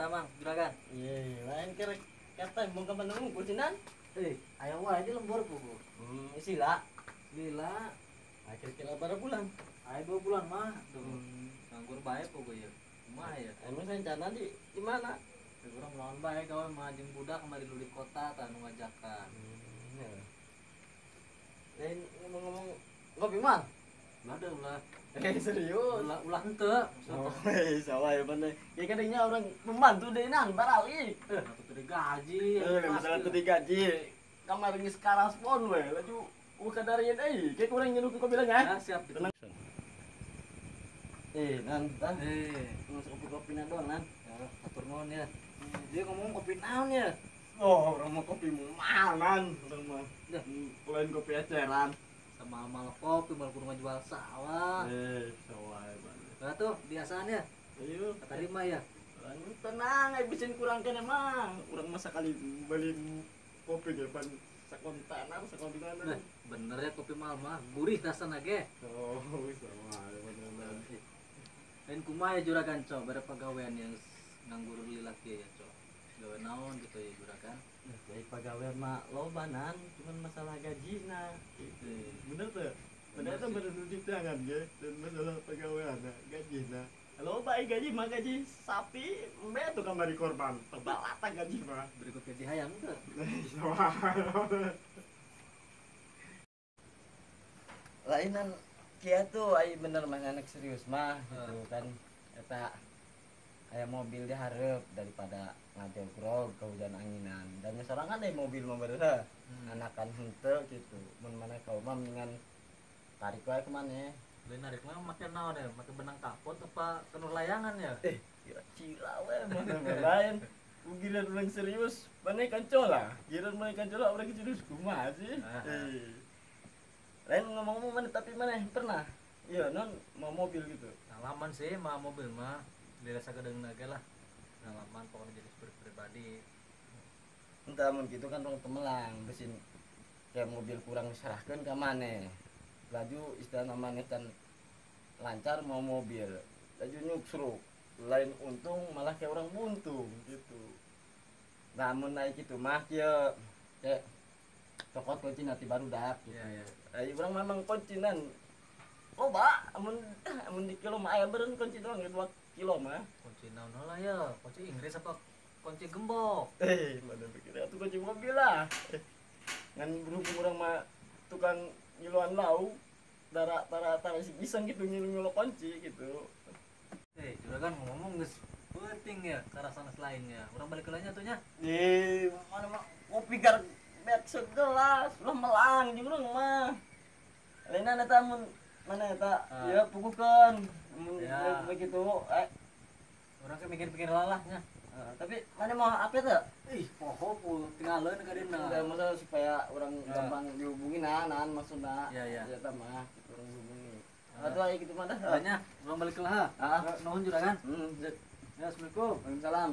Mang, juragan. Iya, lain kira kata mau ke mana kucinan? Aya wae di lembur pugu. Sila. Lila, Nah, kira-kira berapa bulan? Aya 2 bulan mah. Tuh. Nganggur bae pugu ya. Kumaha ya? Emang rencana di mana? Ya, urang melawan bae gawe mah jeung budak kemari dulu di kota tah nu ngajakan. Ya. Lain ngomong-ngomong ngopi mah? Ulah deh ulah. Serius? Ulah ulah henteu. Oh, salah ya bener. Ya kadangnya orang membantu deh nan barali. Atuh teu digaji. Masalah teu digaji. Kamar geus karaspon we, laju kadarian euy. Kayak kurang nyeluh ke kopi nya. Ya, siap. Tenang. Nan, tan. Masuk kopi-kopi na doang, nan. Ya, atur nuhun ya. Dia ngomong kopi naon ya? Oh, orang mau kopi mahal, nan. Orang mah. Dah. Lain kopi eceran. Sama mal kopi mal kudu ngajual sawah. Sawah bener. Lah tuh biasanya. Ayo, kata lima ya. Tenang, ai bisin kurang kene mah. Urang mah sakali beli kopi ge pan sakontaner, sakontaner. Nah, bener ya kopi mahal mah, gurih rasana ge. Oh, sawah bener. Lain kumaha ya juragan co, bare pagawean yang nganggur lila kieu ya co. Gawe naon gitu ya juragan. Jadi pagawean mah loba nan, cuman masalah gaji nah. Gitu. Bener tuh. Bener tuh bener di tangan ge, dan masalah pagawean nah, gaji nah. Loba gaji mah gaji sapi, embe tuh kamari korban. Tebalata gaji mah. Berikut gaji hayam tuh. Lainan kia tuh ai bener mah anak serius mah gitu kan eta aya mobil dihareup daripada ngajogrog kehujan anginan dan sorangan deh mobil mah bener anakan henteu gitu mun mana kau mah mendingan tarik wae ke mana Lain narik mah make naon ya make benang kapot apa kenur layangan ya kira cila we mana lain ugiran urang serius mana kancola giran mana kancola urang serius kumaha sih. Lain ngomong-ngomong mana tapi mana pernah iya non mau mobil gitu pengalaman sih mah mobil mah dirasa gedeung ge lah pengalaman pokoknya jadi pribadi entah mun gitu kan rong temelang besin kayak mobil kurang diserahkeun ka maneh laju istilah maneh can lancar mau mobil laju nyuksruk lain untung malah kayak orang buntung gitu. Nah mun naik gitu mah kieu kayak cokot kunci nanti barudak gitu. Iya, iya. Urang memang kuncinan loba amun amun di kilo mah aya beureun kunci doang 2 kilo mah. Kunci naon lah ya? Kunci Inggris apa kunci gembok? Mana pikir atuh kunci mobil lah. Ngan berhubung urang mah tukang ngiluan lauk, tara tara tara iseng gitu ngilu-ngilu kunci gitu. Juragan ngomong geus penting ya ke arah sana lainnya. Urang balik ke lainnya tuh nya. Mana mah kopi gar beak segelas, ulah melang jeung urang mah. Lainna eta mun mana eta ya pugukeun mun Ya. begitu Urang ke mikir-pikir lalahnya. Tapi mana mau apa tuh? Ih, poho pu tinggalin ka dina. Enggak masalah supaya orang gampang dihubungi nah, nah maksudna. Ya, ya. Ya mah gitu orang hubungi. Atuh aya kitu mah dah. Banyak, urang balik lah. Nuhun juragan. Ya, Assalamualaikum. Waalaikumsalam.